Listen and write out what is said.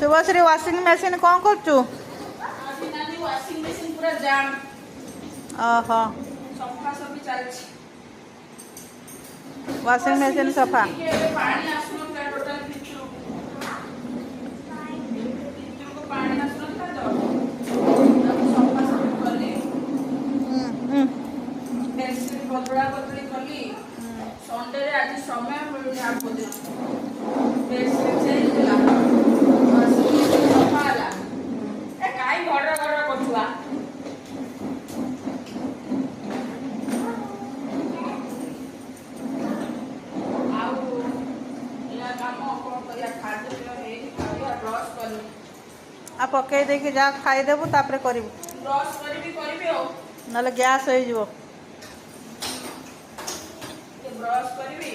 Subhashree, washing machine କ'ଣ କରୁଛୁ? ଆଜି ନାନୀ, ୱାସିଂ ମେସିନ୍ ପୁରା ଜାମ୍। ଓହୋ। ସଫା ସଫି ଚାଲିଛି। ୱାସିଂ ମେସିନ୍ ସଫା। ଟିକେ ଏବେ ପାଣି ଆସୁନଥିଲା ଟୋଟାଲ ଭିତରକୁ। ଭିତରକୁ ପାଣି ଆସୁନଥିଲା ତ, ତାକୁ ସଫା ସଫି କଲି। ହୁଁ ହୁଁ ବେଡସିଟ୍ ବଦଳା ବଦଳି କଲି ସଣ୍ଡେରେ। ଆଜି ସମୟ ମିଳୁନି। ଆଉ କୋଉଦିନ ବେଡସିଟ୍ ଚେଞ୍ଜ ହେଲା, ୱାସିଂ ମେସିନ୍ ସଫା ହେଲା। ଏ କାଇଁ ଘର ଘର କରୁଛୁ ଆ? ଆଉ ଏଇଆ କାମ, କଣ କରିବା? ଖାଦ୍ୟ ପେୟ ହେଇନି, ଖାଇବା ବ୍ରସ୍ କରିନି। ଆଉ ପକେଇ ଦେଇକି ଯାହା ଖାଇଦେବୁ, ତାପରେ କରିବୁ। ବ୍ରସ୍ କରିବି, କରିବି ଆଉ। ନହେଲେ ଗ୍ୟାସ୍ ହେଇଯିବ। ଟିକେ ବ୍ରସ୍ କରିବି।